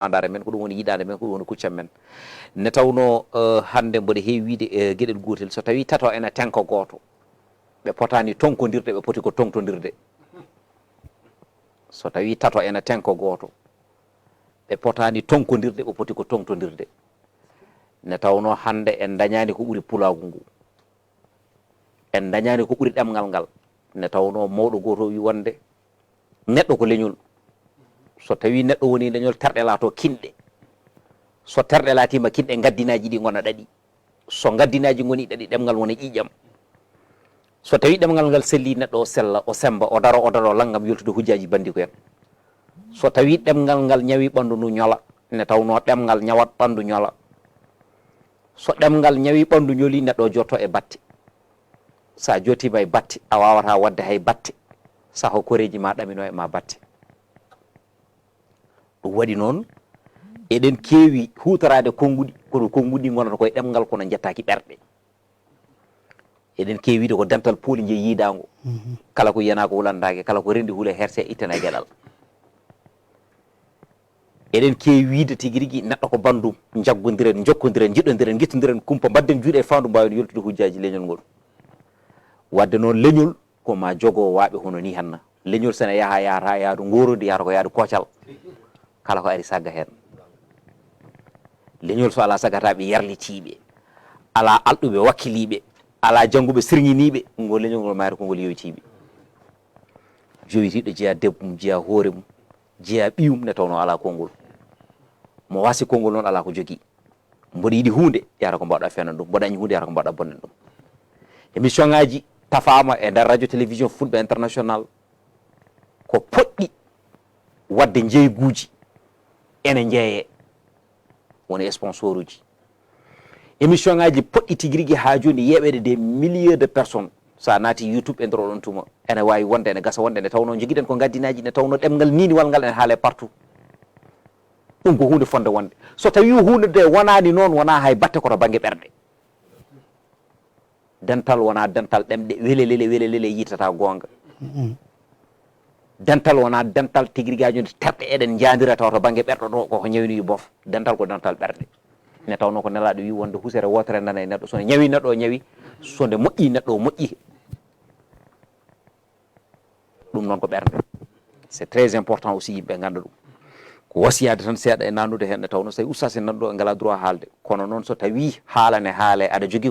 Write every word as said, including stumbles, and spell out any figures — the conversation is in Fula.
faandaare men, ko ɗum woni yiɗaande men, ko ɗum woni kuccam men. Ne tawnoo, eh, hannde mboɗo heewi wiyde, eh, geɗel gootel, so tawii tato ene tenka gooto, ɓe potaani tonkondirde, ɓe poti ko toŋtondirde. So tawii tato ene tenka gooto, ɓe potaani tonkondirde, ɓe poti ko toŋtondirde. Ne tawnoo hannde en ndañaani ko ɓuri pulaagu ngu. En ndañaani ko ɓuri ɗemngal ngal. Ne tawnoo mawɗo gooto wi wonde neɗɗo ko leñol. So tawii neɗɗo woni leñol, terɗe laato kinɗe. So terɗe laatiima kinɗe, ngaddinaaji ɗi ngona ɗaɗi. So ngaddinaaji ngoni ɗaɗi, ɗemngal wona ƴiiƴam. So tawii ɗemngal ngal sellii, neɗɗo o sella, o semmba, o daro, o daro lanngam, yoltude hujjaaji banndiko en. So tawii ɗemngal ngal ñawii ɓanndu ndu ñola, ne tawnoo ɗemngal ñawat ɓanndu ñola. So ɗemngal ñawii ɓanndu ñoli, neɗɗo o jotto e batte. So a jottiima e batte, a waawataa waɗde hay batte. Saho koreeji ma ɗaminoo e ma batte. Ɗum waɗi noon, eɗen keewi huutoraade konnguɗi, kono konnguɗi ngonata koye ɗemngal, kono njettaaki ɓerɗe. Eɗen keewi wiyde ko dental pooli njeyi yiidaango. Kala ko yiyanaa ko wulandaake, kala ko renndi huule herse ittana e geɗal. Eɗen keewi wiyde tigi rigi neɗɗo ko banndum, njaggondiren, njokkondiren, njiɗondiren, ngittondiren kumpa, mbaɗden juuɗe e faandu, mbaawen yoltude hujjaaji leñol ngol. Waɗde noon leñol ko ma jogo waaɓe hono ni henna. Leñol sene yaha, yahata, yahdu ngorodi, yahata ko yahdu koocal. Kala ko ari sagga heen. Leñol so alaa saggataɓe yarlitiiɓe, alaa alɗuɓe wakkiliiɓe, alaa jannguɓe sirŋiniiɓe, ngol leñol ngol mayre ko ngol yoytiiɓe. Joytiiɗo jeya debbo mum, jeya hoore mum, jeya ɓiyum ne tawnoo alaa konngol. Mo wasi konngol noon alaa ko jogii. Mboɗo yiɗi huunde, yahata ko mbaɗa fenan ɗum. Mboɗo añi huunde, yahata ko mbaɗa bonnen ɗum. Émission ŋaaji tafaama e nder radio télévision Fulɓe International, ko poɗɗi waɗde njeyguuji ene njeeyee, woni sponsoruuji. Émission ŋaaji poɗɗi tigi rigi haa jooni yeeɓeede des milliers de personnes. So a naati YouTube e nder oɗon tuma, ene waawi wonde, ene gasa wonde, nde tawnoo njogiɗen ko ngaddinaaji, nde tawnoo ɗemngal niiniwal ngal ene haalee partout. Ɗum ko huunde fotnde wonde. So tawii huunde nde wonaani noon, wonaa hay batte, ko to bannge ɓerɗe. Dental wonaa dental ɗemɗe welelele, welelele yiytata goonga. Dental wonaa dental tigi rigi haa jooni terɗe eɗen njaandira tawa to bannge ɓerɗe ɗo, koko ñawinoyi bof. Dental ko dental ɓerɗe. Ne tawnoo ko nelaaɗo wi wonde husere wootere nana e neɗɗo. So nde ñawi neɗɗo o ñawi, so nde moƴƴi neɗɗo o moƴƴi. Ɗum noon ko ɓernde. C'est très important aussi yimɓe ngannda ɗum. Ko wasiyaade tan seeɗa e nanude heen, nde tawnoo so tawii ustaas en nan ɗo, en ngalaa droit haalde. Kono noon so tawii haala ne haalee, aɗa jogii